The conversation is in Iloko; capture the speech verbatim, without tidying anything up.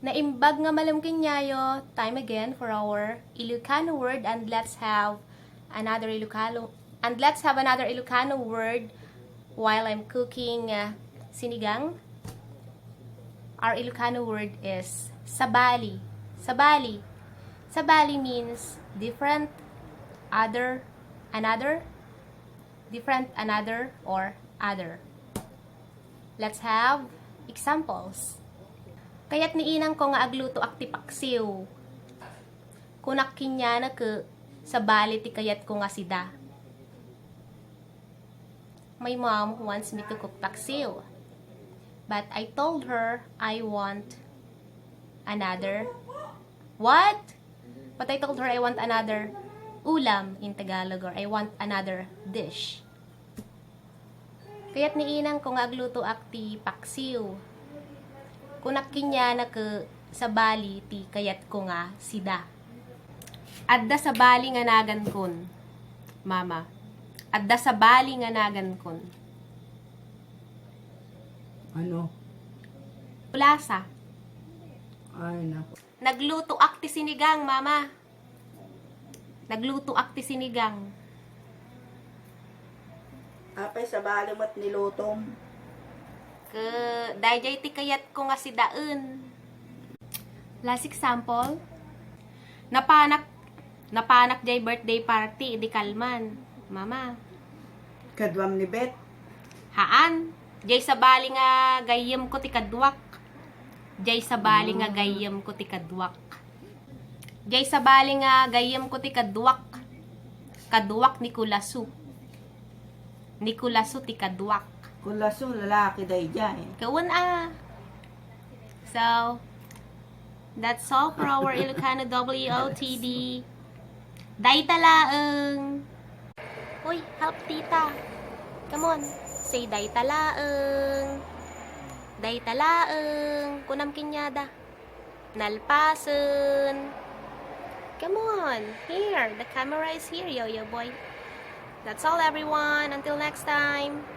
Naimbag nga malem kaniayo, time again for our Ilocano word, and let's have another Ilocano and let's have another Ilocano word while I'm cooking uh, sinigang. Our Ilocano word is sabali. Sabali. Sabali means different, other, another, different, another, or other. Let's have examples. Kayat ni inangko nga aglutoak ti paksiw. Kunak kaniana ket sabali ti kayatko nga sida. My mom wants me to cook paksiw. But I told her I want another. What? But I told her I want another ulam in Tagalog, or I want another dish. Kayat ni inangko nga aglutoak ti paksiw. Kunak kaniana ket sabali ti kayatko nga sida. Adda sabali nga nagankon, Mama. Adda sabali nga nagankon. Ano? Pulasa. Ay, naku. Naglutoak ti sinigang, Mama. Naglutoak ti sinigang. Apay, sabali met nilutom. Ket daydiay ti kayatko nga sidaen. Last example, napanak, napanak jay birthday party idi kalman, Mama. Kaduam ni Bet. Haan, jay sabali nga gayyemko ti kaduak. Jay sabali nga gayyemko ti kaduak. Jay sabali nga gayyemko ti kaduak. Kaduak ni Kulasu. Ni Kulasu ti kaduak. Kulasu, lalaki daydiay. Kawan a. So, that's all for our Ilocano W O T D. Dayta laeng. Uy, help tita. Come on. Say dayta laeng. Dayta laeng. Kunam kaniada. Nalpasen. Come on. Here. The camera is here, yo-yo boy. That's all, everyone. Until next time.